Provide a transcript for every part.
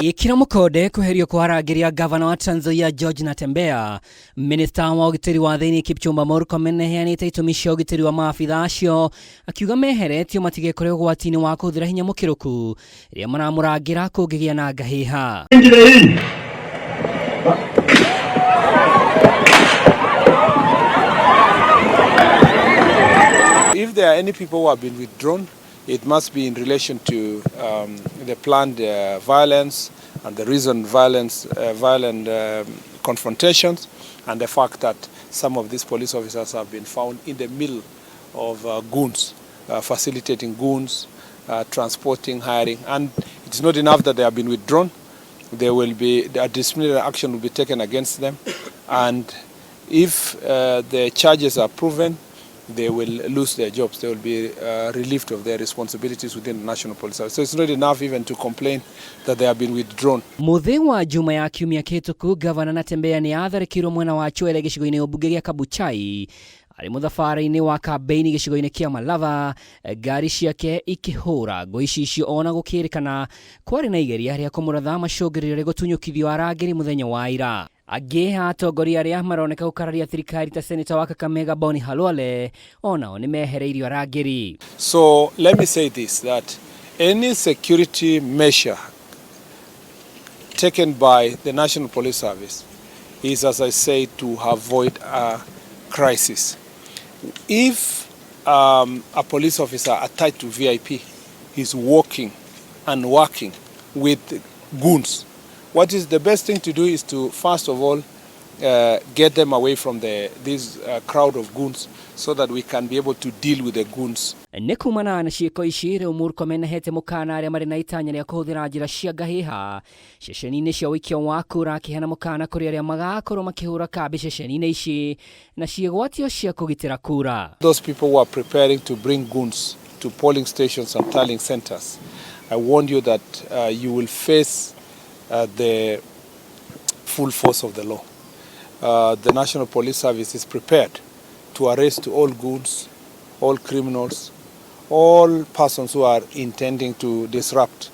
Ĩkĩra mũkonde kweherio kwa arangĩri a gavana wa Trans Nzoia George Natembeya. Minista wa ũgitĩri wa thĩinĩ Kipchumba Murkomen nĩaheanĩte itũmi cia ũgitĩri wa maabitha acio akiuga meheretio matigekore ũgwati-inĩ wa kũhũthĩra hinya mũkĩrũku rĩrĩa maramũrangĩra kũngĩgĩa na ngahĩha. If there are any people who have been withdrawn, it must be in relation to the planned violence and the recent violent confrontations, and the fact that some of these police officers have been found in the middle of goons, facilitating goons, transporting, hiring, and it's not enough that they have been withdrawn. There will be a disciplinary action will be taken against them, and if the charges are proven, they will lose their jobs. They will be relieved of their responsibilities within the National Police Service. So it's not enough even to complain that they have been withdrawn. Mũthĩ wa Juma ya kiumia kĩhĩtũku, gavana Natembeya nĩ atharĩkĩirwo mwena wa Chwele gĩcigo-inĩ ũmbunge gĩa Kabuchai arĩ mũthabara-inĩ wa kambĩini gĩcigo-inĩ kĩa Malava, ngari ciake ikĩhũra ngũ icicio ona gũkĩrĩkana kwarĩ na igeria rĩa kũmũratha macũngĩrĩrio rĩ gũtunyũkithio arangĩri mũthenya wa ira. Angĩ atongoria arĩa maroneka gũkararia thirikari ta seneta wa Kakamega Boni Khalwale onao nĩ mehereirio arangĩri. So let me say this, that any security measure taken by the National Police Service is, as I say, to avoid a crisis. If a police officer attached to VIP is walking and working with goons, what is the best thing to do is to, first of all, get them away from this crowd of goons so that we can be able to deal with the goons. Nĩ kumana na ciĩko ici rĩu Murkomen ahete mũkana arĩa marĩ na itanya rĩa kũhũthĩra njĩra cia ngahĩha ceceni-inĩ cia ũikia wa kura, akĩheana mũkana kũrĩ arĩa magakorwo makĩhũra kambĩ ceceni-inĩ ici na ciĩgwatio cia kũgitĩra kura. Those people who are preparing to bring goons to polling stations and tallying centers, I warn you that you will face the full force of the law. The National Police Service is prepared to arrest all goons, all criminals, all persons who are intending to disrupt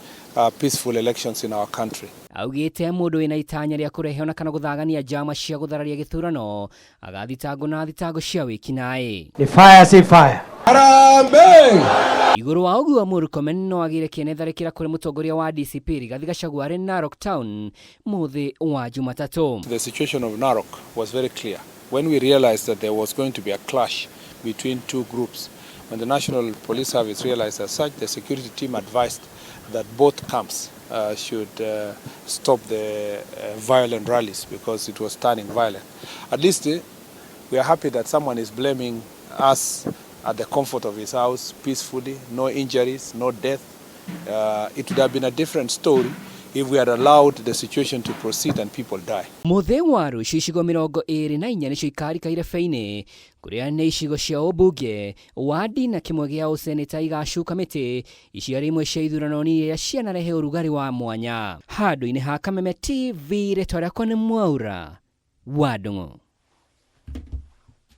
peaceful elections in our country. Augĩte mũndũ wĩna itanya rĩa kũrehe ona kana gũthagania njama cia gũthararia gĩthurano agathitangwo na thitango cia wĩkinaĩ. Ni fire si fire. Harambee! Igũrũ wa ũguo Murkomen no agĩre kĩene tharĩkĩra kũrĩ mũtongoria wa DCP Rigathi Gachagua arĩ Narok Town mũthĩ wa Jumatatũ. The situation of Narok was very clear. When we realized that there was going to be a clash between two groups, when the National Police Service realized as such, the security team advised that both camps should stop the violent rallies because it was turning violent. At least we are happy that someone is blaming us at the comfort of his house, peacefully, no injuries, no death. It would have been a different story if we had allowed the situation to proceed and people die. Mũthĩ wa rũciũ icigo 24 nĩcio ikarika irebe-inĩ kũrĩa nĩ icigo cia ũmbunge, wadi na kĩmwe gĩa ũseneta igacuka mĩtĩ icio arĩ imwe cia ithurano iria cianarehe ũrugarĩ wa mwanya. Handũ-inĩ ha Kameme TV, rĩtwa rĩakwa nĩ Mwaura wa Ndung'u.